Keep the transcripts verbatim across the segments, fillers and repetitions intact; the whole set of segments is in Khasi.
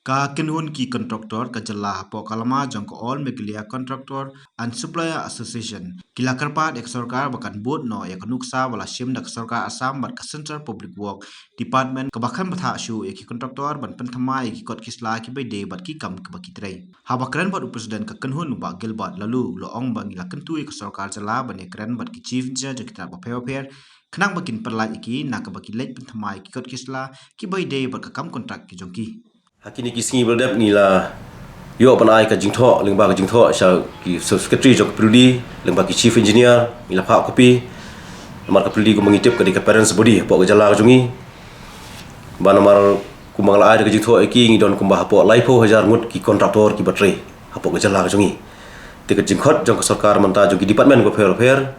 Ka kynhun ki contractor ka jylla hapoh ka lama jong ka All Meghalaya Contractor and Supplier Association ki la kyrpad ïa ka sorkar ba kan bud noh ïa ka nuksa ba la shim da ka sorkar Assam bad ka Central Public Work Department kaba khlem bthah shuh ïa ki contractor ban pynthymmai ïa ki kot ki sla kiba ïadei bad ki kam kiba ki trei. Haba kren bad u President ka kynhun u Bah Gilbert Laloo, u la ong ba ngi la kyntu ïa ka sorkar jylla ban ïakren bad ki Chief Engineer jong ki tnat bapher bapher khnang ba kin pynlait ïa ki na kaba ki leit pynthymmai ïa ki kot ki sla kiba ïadei bad ka kam kontrak ki jong ki. Ha kine ki sngi ba la dep ngi la ïoh ban ai ka jingthoh, lyngba ka jingthoh sha ki Sub Secretary jong ka P W D, lyngba ki Chief Engineer, ngi la phah copy. Namar ka P W D kumba ngi tip ka dei ka parents body hapoh ka jylla ka jong ngi. Ba namar kumba nga la ai da ka jingthoh ïa ki, ngi don kumba hapoh laiphew hajar ngut ki contractor kiba trei hapoh ka jylla ka jong ngi. Te ka jingkhot jong ka sorkar mynta jong ki department bapher bapher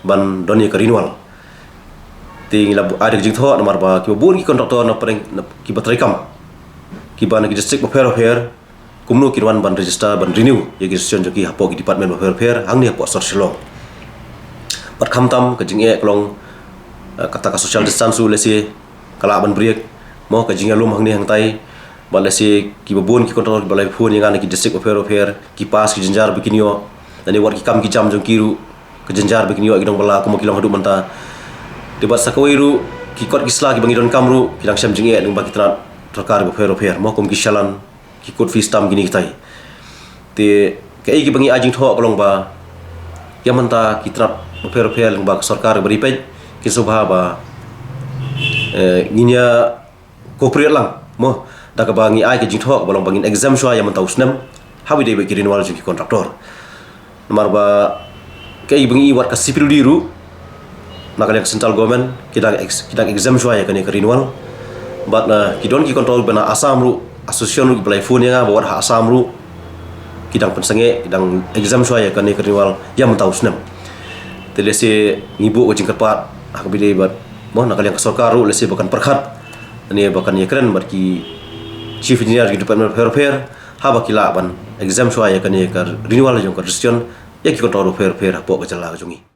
ban don ïa ka renewal. Te ngi la bu-, ai da ka jingthoh namar ba kiba bun ki contractor na pdeng, na, kiba trei kam, kiba na ki district bapher bapher, kumno kin wan ban register ban renew ïa ki registration jong ki hapoh ki department bapher bapher hangne hapoh sor Shillong. Bad khamtam ka jingeh ka long, eh, kata ka social distance ruh lehse ka lah ban break, mo, ka jingïalum hangne hangtai. Bad lehse kiba bun ki contractor kiba la phone ïa nga na ki district bapher bapher, ki pass ki jynjar ba kin ïoh, lane wat ki kam ki jam jong ki ruh, ka jynjar ba kin ïoh ki nongbylla kumba ki long haduh mynta. Te bad sa kawei ruh ki kot ki sla kiba ngi donkam ruh ki dang shem jingeh lyngba ki tnat sorkar bapher bapher, mo, kum ki challan, ki court fees tam, kine kitai. Te kaei kiba ngi ai jingthoh ka long ba ïa mynta ki tnat bapher bapher lyngba ka sorkar kaba ri peit kin sngewbha ba, eh, ngin ïa cooperate lang, mo, da kaba ngi ai ka jingthoh kaba long ba ngin exempt shuwa ïa mynta u snem haba ïadei bad ki renewal jong ki contractor. Namar ba kaei ba ngi i wat ka C P W D ruh na ka liang ka central government ki dang ex-, ki dang exempt shuwa ïa kane ka renewal. Bad, eh, ki don ki contractor ba na Assam ruh, association ruh kiba la phone ïa nga ba wat ha Assam ruh ki dang pynsangeh, ki dang exempt shuwa ïa kane ka renewal ïa mynta u snem. Te lehse ngi buh ka jingkyrpad ha kaba ïadei bad, mo, na ka liang ka sorkar ruh lehse ba kan pyrkhat ne ba kan ïakren bad ki chief engineer ki department bapher bapher haba ki lah ban exempt shuwa ïa kane ka renewal jong ka registration ïa ki contractor bapher bapher hapoh ka jylla ka jong ngi.